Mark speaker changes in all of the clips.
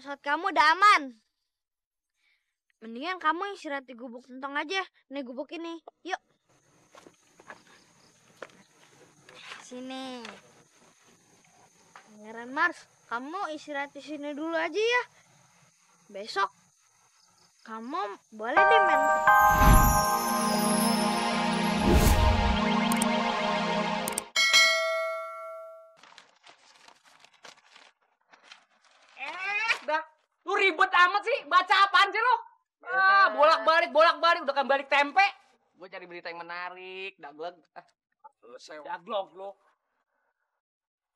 Speaker 1: Ustadz kamu udah aman. Mendingan kamu istirahat di gubuk Sentong aja. Nih gubuk ini. Yuk. Sini. Pangeran Mars, kamu istirahat di sini dulu aja ya. Besok kamu boleh deh main.
Speaker 2: Dah, lu ribet amat sih. Baca apaan sih lu? Bolak-balik udah kan balik tempe. Gue cari berita yang menarik, daglog. Daglog lu.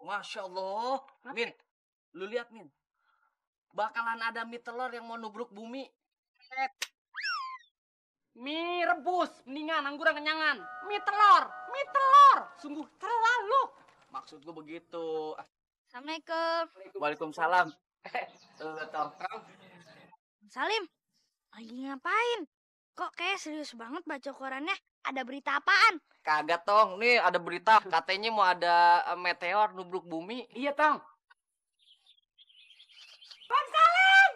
Speaker 2: Masya Allah. Min, lu lihat Min. Bakalan ada mie telur yang mau nubruk bumi. Mie rebus, mendingan angguran kenyangan. Mie telur. Sungguh terlalu. Maksud gue begitu.
Speaker 1: Assalamualaikum.
Speaker 2: Waalaikumsalam.
Speaker 1: Salim, lagi ngapain? Kok kayak serius banget baca korannya? Ada berita apaan?
Speaker 2: Kagak, Tong. Nih ada berita. Katanya mau ada meteor nubruk bumi. Iya, Tong. Bang Salim!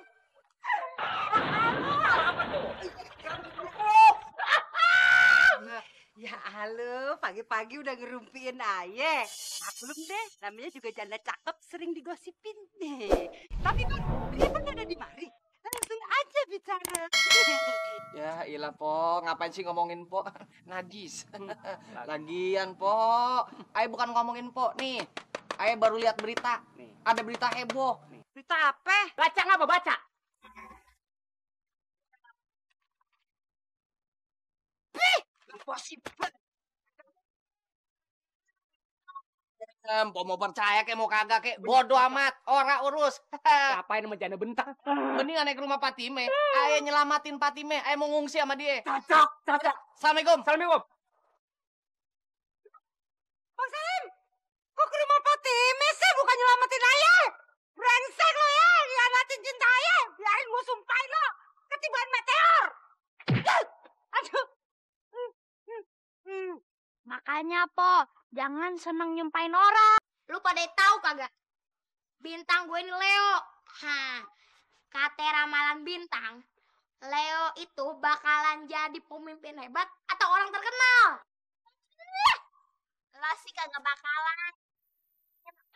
Speaker 2: Apa tuh?
Speaker 3: Ya halo, pagi-pagi udah ngerumpiin aye. Maklum deh, namanya juga janda cakep sering digosipin deh. Tapi Bang, dia kan ada di mari. Langsung aja bicara.
Speaker 2: Ya ilah, Po. Ngapain sih ngomongin Po? Najis. Lagian, Po. Ayo bukan ngomongin Po. Nih, ayo baru lihat berita. Ada berita heboh.
Speaker 3: Berita apa?
Speaker 2: Baca nggak, apa baca?
Speaker 3: Impossible.
Speaker 2: Po mau percaya kek mau kagak kek bodoh amat, ora urus. Ngapain sama janda bentang? Mending naik ke rumah Patime. Ayo nyelamatin Patime. Ayo mau ngungsi sama dia.
Speaker 3: Cocok.
Speaker 2: Assalamualaikum.
Speaker 3: Bang Salim, kok ke rumah Fatime sih bukan nyelamatin ayah? Brengsek lo ya, hianatin cinta ayah. Biarin gue sumpahin lo, ketiban meteor. Aduh.
Speaker 1: Makanya, Po, jangan seneng nyumpain orang. Lu pada tahu kagak? Bintang gue ini Leo. Kata ramalan bintang, Leo itu bakalan jadi pemimpin hebat atau orang terkenal. Lah sih kagak bakalan.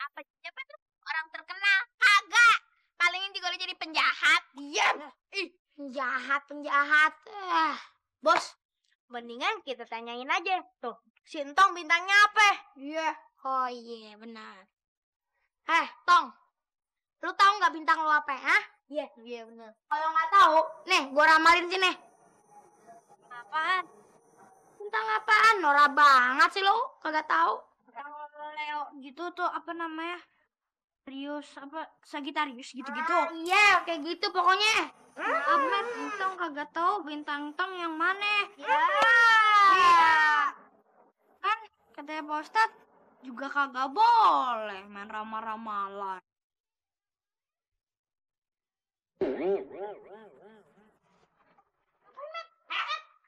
Speaker 1: Apa siapa tuh orang terkenal? Kagak. Palingin juga lu jadi penjahat. Diam. Penjahat. Bos, mendingan kita tanyain aja. Tuh, Sintong bintangnya apa? Iya. Oh iya, benar. Tong. Lu tahu nggak bintang lu apa, hah? Iya, benar. Kalau nggak tahu, nih, gua ramalin sini. Apaan? Bintang apaan? Norak banget sih lu, kagak tahu. Kalau Leo gitu tuh apa namanya? Sagitarius gitu-gitu. Iya, kayak gitu pokoknya. Ahmed, Bintang kagak tahu bintang tong yang mana. Iya. Kan katanya Pak Ustadz juga kagak boleh main ramal-ramalan.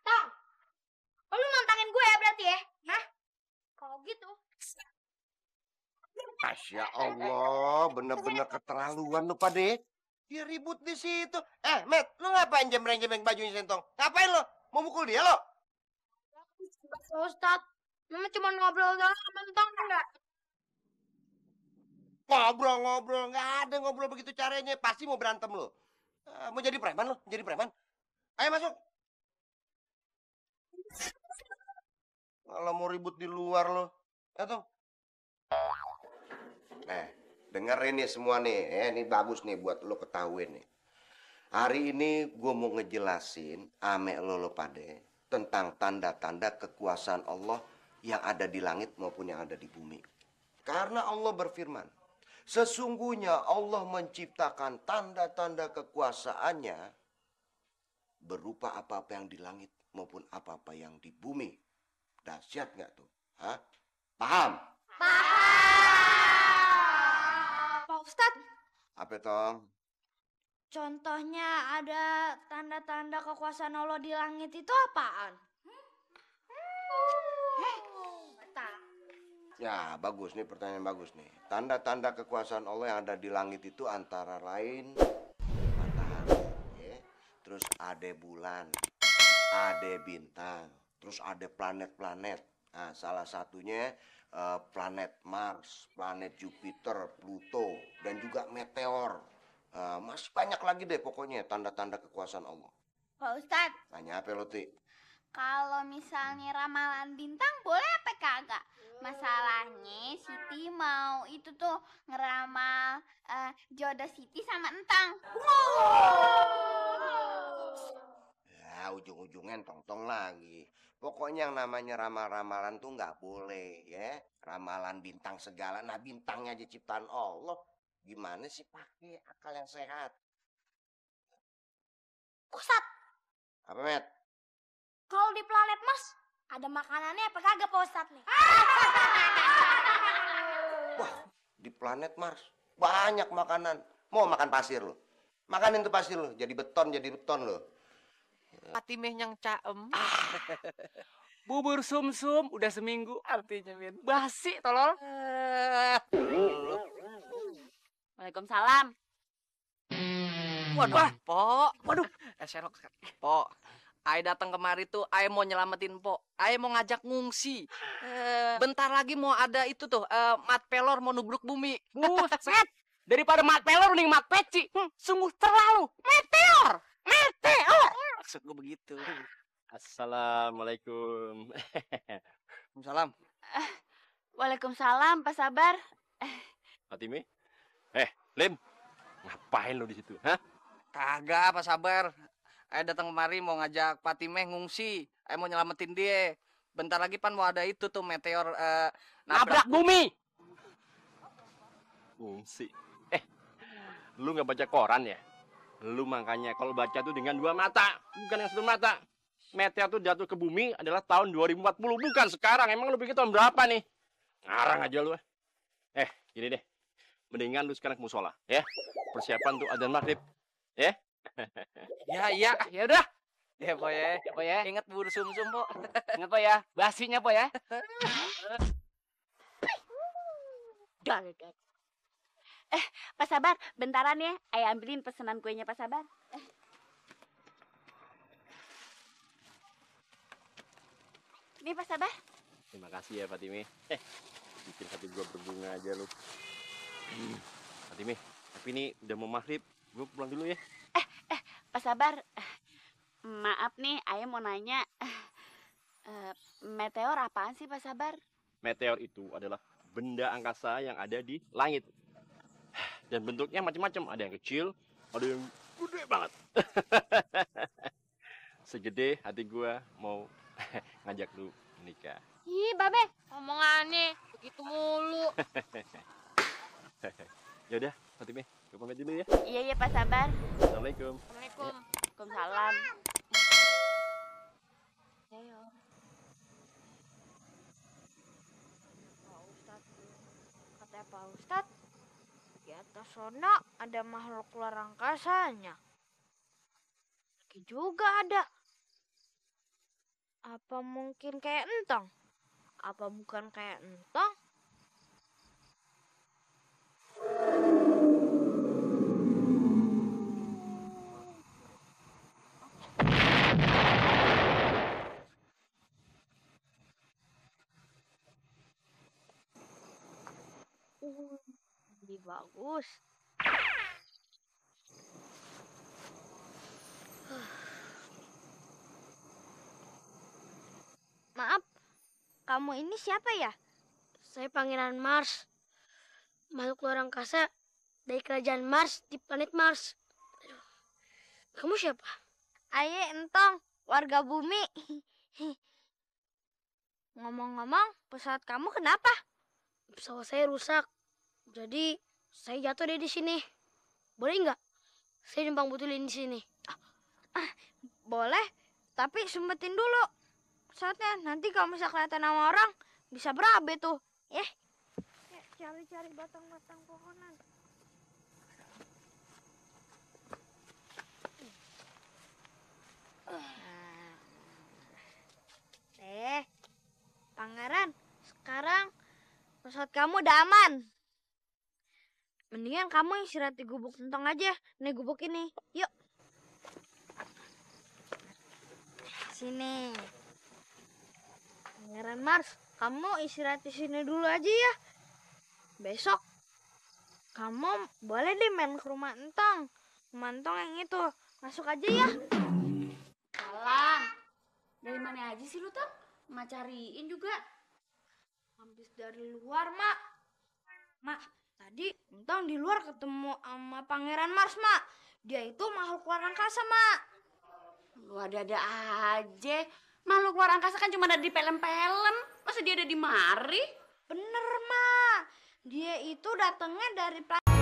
Speaker 1: Tong, lu nantangin gue ya berarti ya? Hah? Kalau gitu.
Speaker 4: Masya Allah, bener-bener keterlaluan lu Pade. Dia ribut di situ. Matt, lu ngapain jembreng-jembreng bajunya Sentong? Ngapain lo? Mau mukul dia lo?
Speaker 1: Pak Ustadz, Mama cuma ngobrol doang sama Tong enggak?
Speaker 4: Ngobrol-ngobrol, nggak ada ngobrol begitu caranya. Pasti mau berantem lo. Mau jadi preman lo? Jadi preman? Ayo masuk. Kalau mau ribut di luar lo. Ya Tong. Dengerin nih semua nih. Ini bagus nih buat lo ketahuin nih. Hari ini gue mau ngejelasin ame lo Pade tentang tanda-tanda kekuasaan Allah yang ada di langit maupun yang ada di bumi. Karena Allah berfirman, sesungguhnya Allah menciptakan tanda-tanda kekuasaannya berupa apa-apa yang di langit maupun apa-apa yang di bumi. Dahsyat nggak tuh? Hah? Paham?
Speaker 1: Pak Ustadz,
Speaker 4: Apa Tong?
Speaker 1: contohnya ada tanda-tanda kekuasaan Allah di langit itu apaan?
Speaker 4: Ya, bagus nih pertanyaan bagus nih. Tanda-tanda kekuasaan Allah yang ada di langit itu antara lain terus ada bulan, ada bintang, terus ada planet-planet. Nah, salah satunya planet Mars, planet Jupiter, Pluto, dan juga meteor. Masih banyak lagi deh pokoknya tanda-tanda kekuasaan Allah.
Speaker 1: Pak Ustadz,
Speaker 4: Tanya apa lo, Ti?
Speaker 1: kalau misalnya ramalan bintang boleh apa kagak? Masalahnya Siti mau itu tuh ngeramal jodoh Siti sama Entang.
Speaker 4: Ya, ujung-ujungnya tong-tong lagi. Pokoknya yang namanya ramal-ramalan tuh nggak boleh ya. Ramalan bintang segala. Nah, bintangnya aja ciptaan Allah. Gimana sih pakai akal yang sehat?
Speaker 1: Ustadz,
Speaker 4: Apa, Met?
Speaker 1: kalau di planet Mars ada makanannya apa kagak Pak Ustadz nih?
Speaker 4: Wah, di planet Mars banyak makanan. Mau makan pasir lo? Makanin tuh pasir lo. Jadi beton lo.
Speaker 2: Fatimeh yang caem. Bubur sumsum udah seminggu artinya Min. Basi tolol.
Speaker 1: Waalaikumsalam.
Speaker 2: Waduh, Po. Waduh, serok. Po. Ai datang kemari tuh, Ai mau nyelamatin Po. Ai mau ngajak ngungsi. Bentar lagi mau ada itu tuh, mat pelor mau nubruk bumi.
Speaker 5: Buset, daripada mat pelor mending mat peci. Sungguh terlalu. Meteor.
Speaker 2: Maksud gue begitu.
Speaker 5: Assalamualaikum.
Speaker 2: Salam.
Speaker 1: Waalaikumsalam, Pak Sabar.
Speaker 5: Fatime. Lim. Ngapain lo di situ? Hah?
Speaker 2: Kagak, apa sabar. Ai datang kemari mau ngajak Fatimeh ngungsi. Ai mau nyelamatin dia. Bentar lagi pan mau ada itu tuh meteor
Speaker 5: Nabrak bumi. Ngungsi. Lu nggak baca koran ya? Lu makanya kalau baca tuh dengan dua mata, bukan yang satu mata. Meteor tuh jatuh ke bumi adalah tahun 2040, bukan sekarang. Emang lu pikir tahun berapa nih? Ngarang aja lu. Gini deh. Mendingan lu sekarang ke musola, ya. Persiapan untuk adzan maghrib, ya.
Speaker 2: Ya udah.
Speaker 5: Ya, Po ya. Po ya.
Speaker 2: Ingat bubur sumsum, Po.
Speaker 5: Ingat, Po ya. Basinya, Po ya.
Speaker 1: Pak Sabar, bentaran ya. Ayah ambilin pesanan kuenya Pak Sabar. Ini Pak Sabar.
Speaker 5: Terima kasih ya, Fatime. Bikin hati gua berbunga aja lu. Fatime, tapi ini udah mau maghrib. Gua pulang dulu ya.
Speaker 1: Pak Sabar, maaf nih, Ayah mau nanya. Meteor apaan sih Pak Sabar?
Speaker 5: Meteor itu adalah benda angkasa yang ada di langit. Dan bentuknya macam-macam. Ada yang kecil, ada yang gede banget. Segede hati gua mau ngajak lu menikah.
Speaker 1: Ih, Babe, omongannya begitu mulu.
Speaker 5: Ya udah, Fatime, gue pamit dulu ya.
Speaker 1: Iya, Pak Sabar.
Speaker 5: Assalamualaikum.
Speaker 1: Assalamualaikum. Waalaikumsalam. Ayo. Pak Ustadz, katanya Pak Ustadz, di atas sana ada makhluk luar angkasanya. Lagi juga ada. Apa mungkin kayak entong? Apa bukan kayak entong? Lebih bagus. Maaf, kamu ini siapa ya?
Speaker 6: Saya Pangeran Mars, makhluk luar angkasa dari kerajaan Mars di planet Mars. Aduh. Kamu siapa?
Speaker 1: Aye entong, warga bumi. Ngomong-ngomong, pesawat kamu kenapa?
Speaker 6: Pesawat saya rusak, jadi saya jatuh deh di sini. Boleh nggak? Saya numpang betulin di sini.
Speaker 1: Boleh, tapi sempetin dulu pesawatnya. Nanti kalau misal kelihatan sama orang, bisa berabe tuh. Ya, cari-cari batang-batang pohonan. Pangeran, sekarang pesawat kamu udah aman. Mendingan kamu istirahat di gubuk entong aja. Nih gubuk ini, yuk. Sini. Pangeran Mars, kamu istirahat di sini dulu aja ya. Besok kamu boleh deh main ke rumah Entong. Rumah Entong yang itu. Masuk aja ya.
Speaker 7: Alang, dari mana aja sih lu, Tang? Mak cariin juga.
Speaker 1: Habis dari luar, Mak. Mak, tadi Entong di luar ketemu sama Pangeran Mars, Mak. Dia itu makhluk luar angkasa, Mak.
Speaker 7: Lu ada-ada aja. Makhluk luar angkasa kan cuma ada di film-film. Masa dia ada di mari?
Speaker 1: Bener, Mak. Dia itu datangnya dari planet